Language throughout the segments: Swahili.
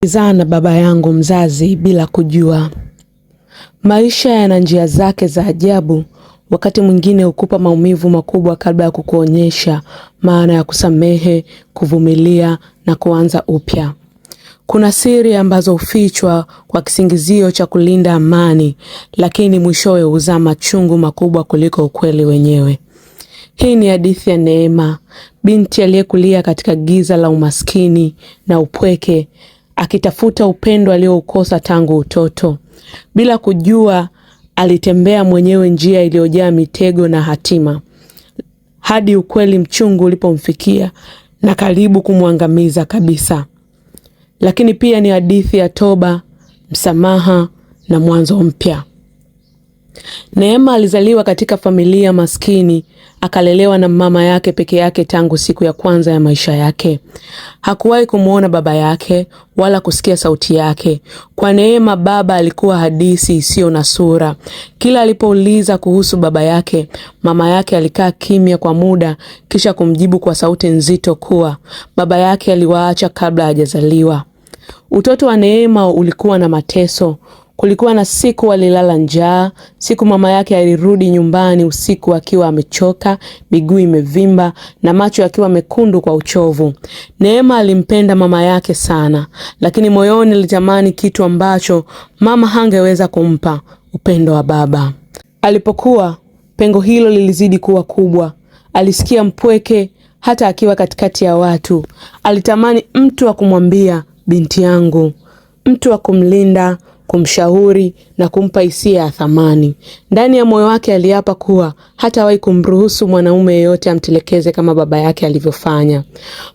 Nilizaa na baba yangu mzazi bila kujua. Maisha yana njia zake za ajabu, wakati mwingine hukupa maumivu makubwa kabla ya kukuonyesha maana ya kusamehe, kuvumilia na kuanza upya. Kuna siri ambazo hufichwa kwa kisingizio cha kulinda amani, lakini mwishowe huzaa machungu makubwa kuliko ukweli wenyewe. Hii ni hadithi ya Neema, binti aliyekulia katika giza la umaskini na upweke, akitafuta upendo alioukosa tangu utoto. Bila kujua, alitembea mwenyewe njia iliyojaa mitego na hatima, hadi ukweli mchungu ulipomfikia na karibu kumwangamiza kabisa. Lakini pia ni hadithi ya toba, msamaha na mwanzo mpya. Neema alizaliwa katika familia maskini, akalelewa na mama yake peke yake tangu siku ya kwanza ya maisha yake. Hakuwahi kumwona baba yake wala kusikia sauti yake. Kwa Neema, baba alikuwa hadithi isiyo na sura. Kila alipouliza kuhusu baba yake, mama yake alikaa kimya kwa muda, kisha kumjibu kwa sauti nzito kuwa baba yake aliwaacha kabla hajazaliwa. Utoto wa Neema ulikuwa na mateso. Kulikuwa na siku alilala njaa, siku mama yake alirudi nyumbani usiku akiwa amechoka, miguu imevimba na macho yakiwa mekundu kwa uchovu. Neema alimpenda mama yake sana, lakini moyoni alitamani kitu ambacho mama hangeweza kumpa, upendo wa baba. Alipokuwa, pengo hilo lilizidi kuwa kubwa. Alisikia mpweke hata akiwa katikati ya watu. Alitamani mtu wa kumwambia binti yangu, mtu wa kumlinda, kumshauri na kumpa hisia ya thamani. Ndani ya moyo wake aliapa kuwa hatawahi kumruhusu mwanaume yeyote amtelekeze kama baba yake alivyofanya.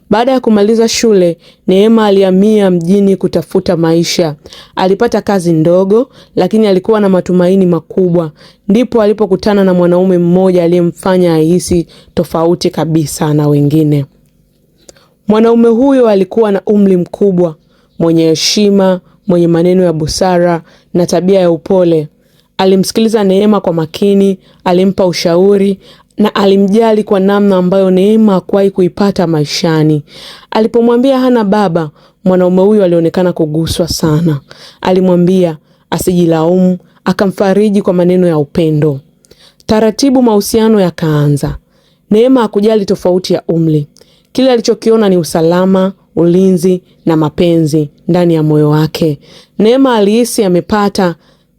Baada ya kumaliza shule, Neema alihamia mjini kutafuta maisha. Alipata kazi ndogo, lakini alikuwa na matumaini makubwa. Ndipo alipokutana na mwanaume mmoja aliyemfanya ahisi tofauti kabisa na wengine. Mwanaume huyo alikuwa na umri mkubwa, mwenye heshima, mwenye maneno ya busara na tabia ya upole. Alimsikiliza Neema kwa makini, alimpa ushauri na alimjali kwa namna ambayo Neema hakuwahi kuipata maishani. Alipomwambia hana baba, mwanaume huyo alionekana kuguswa sana. Alimwambia asijilaumu, akamfariji kwa maneno ya upendo. Taratibu mahusiano yakaanza. Neema hakujali tofauti ya umri. Kile alichokiona ni usalama, ulinzi na mapenzi ndani ya moyo wake. Neema alihisi amepata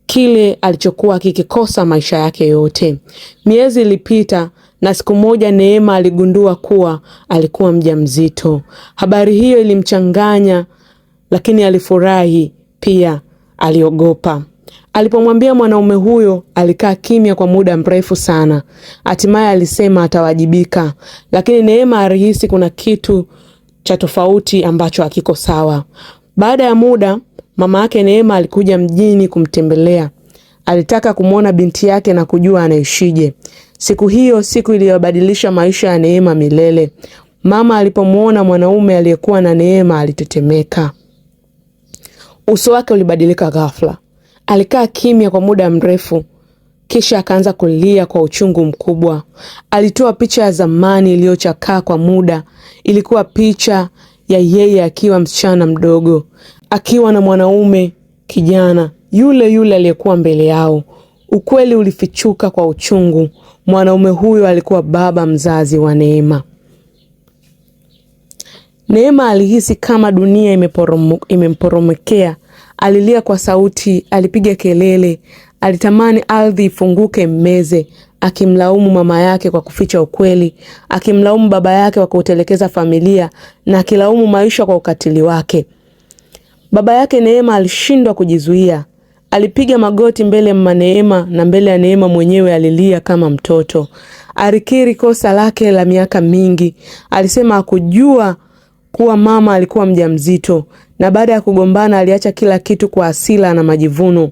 kile alichokuwa akikikosa maisha yake yote. Miezi ilipita na siku moja Neema aligundua kuwa alikuwa mjamzito. Habari hiyo ilimchanganya, lakini alifurahi pia, aliogopa. Alipomwambia mwanaume huyo, alikaa kimya kwa muda mrefu sana. Hatimaye alisema atawajibika, lakini Neema alihisi kuna kitu cha tofauti ambacho hakiko sawa. Baada ya muda, mama yake Neema alikuja mjini kumtembelea. Alitaka kumwona binti yake na kujua anaishije. Siku hiyo, siku iliyobadilisha maisha ya Neema milele. Mama alipomwona mwanaume aliyekuwa na Neema alitetemeka. Uso wake ulibadilika ghafla. Alikaa kimya kwa muda mrefu, kisha akaanza kulia kwa uchungu mkubwa. Alitoa picha ya zamani iliyochakaa kwa muda. Ilikuwa picha ya yeye akiwa msichana mdogo, akiwa na mwanaume kijana yule yule aliyekuwa mbele yao. Ukweli ulifichuka kwa uchungu. Mwanaume huyo alikuwa baba mzazi wa Neema. Neema alihisi kama dunia imemporomokea. Alilia kwa sauti, alipiga kelele, alitamani ardhi ifunguke mmeze, akimlaumu mama yake kwa kuficha ukweli, akimlaumu baba yake kwa kutelekeza familia na akilaumu maisha kwa ukatili wake. Baba yake Neema alishindwa kujizuia. Alipiga magoti mbele ya mama Neema na mbele ya Neema mwenyewe alilia kama mtoto. Alikiri kosa lake la miaka mingi. Alisema hakujua kuwa mama alikuwa mjamzito, na baada ya kugombana aliacha kila kitu kwa hasira na majivuno.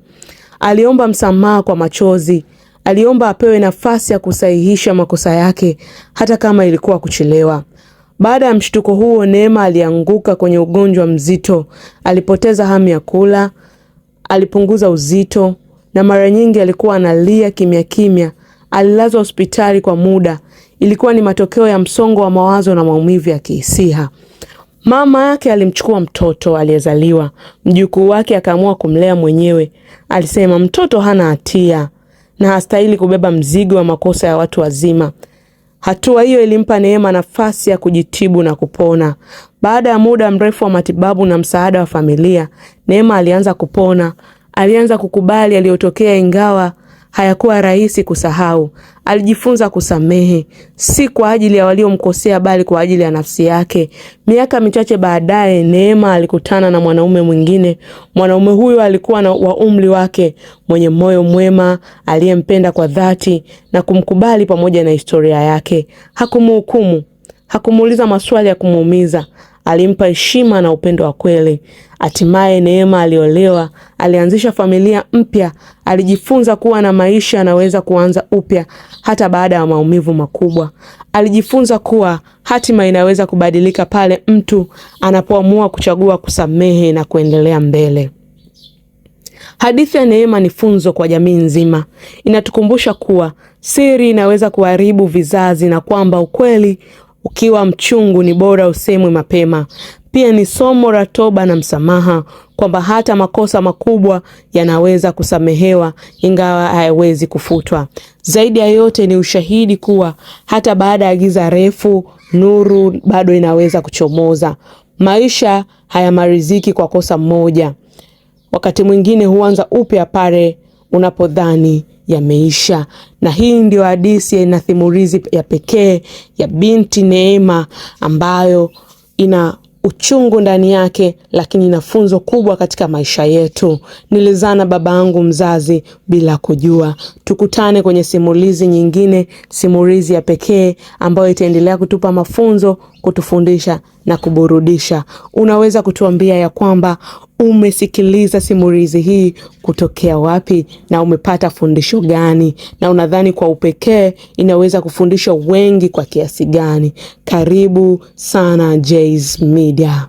Aliomba msamaha kwa machozi. Aliomba apewe nafasi ya kusahihisha makosa yake hata kama ilikuwa kuchelewa. Baada ya mshtuko huo, Neema alianguka kwenye ugonjwa mzito. Alipoteza hamu ya kula, alipunguza uzito na mara nyingi alikuwa analia kimya kimya. Alilazwa hospitali kwa muda. Ilikuwa ni matokeo ya msongo wa mawazo na maumivu ya kihisia. Mama yake alimchukua mtoto aliyezaliwa, mjukuu wake, akaamua kumlea mwenyewe. Alisema mtoto hana hatia na hastahili kubeba mzigo wa makosa ya watu wazima. Hatua hiyo ilimpa Neema nafasi ya kujitibu na kupona. Baada ya muda mrefu wa matibabu na msaada wa familia, Neema alianza kupona. Alianza kukubali aliyotokea, ingawa hayakuwa rahisi kusahau. Alijifunza kusamehe, si kwa ajili ya waliomkosea, bali kwa ajili ya nafsi yake. Miaka michache baadaye, Neema alikutana na mwanaume mwingine. Mwanaume huyo alikuwa na wa umri wake, mwenye moyo mwema, aliyempenda kwa dhati na kumkubali pamoja na historia yake. Hakumhukumu, hakumuuliza maswali ya kumuumiza. Alimpa heshima na upendo wa kweli. Hatimaye Neema aliolewa, alianzisha familia mpya, alijifunza kuwa na maisha yanaweza kuanza upya hata baada ya maumivu makubwa. Alijifunza kuwa hatima inaweza kubadilika pale mtu anapoamua kuchagua kusamehe na kuendelea mbele. Hadithi ya Neema ni funzo kwa jamii nzima. Inatukumbusha kuwa siri inaweza kuharibu vizazi na kwamba ukweli ukiwa mchungu ni bora usemwe mapema. Pia ni somo la toba na msamaha, kwamba hata makosa makubwa yanaweza kusamehewa ingawa hayawezi kufutwa. Zaidi ya yote ni ushahidi kuwa hata baada ya giza refu, nuru bado inaweza kuchomoza. Maisha hayamaliziki kwa kosa moja. Wakati mwingine huanza upya pale unapodhani yameisha. Na hii ndio hadithi na simulizi ya pekee ya binti Neema ambayo ina uchungu ndani yake, lakini ina funzo kubwa katika maisha yetu. Nilizaa na baba yangu mzazi bila kujua. Tukutane kwenye simulizi nyingine, simulizi ya pekee ambayo itaendelea kutupa mafunzo, kutufundisha na kuburudisha. Unaweza kutuambia ya kwamba umesikiliza simulizi hii kutokea wapi na umepata fundisho gani, na unadhani kwa upekee inaweza kufundisha wengi kwa kiasi gani? Karibu sana Jayz Media.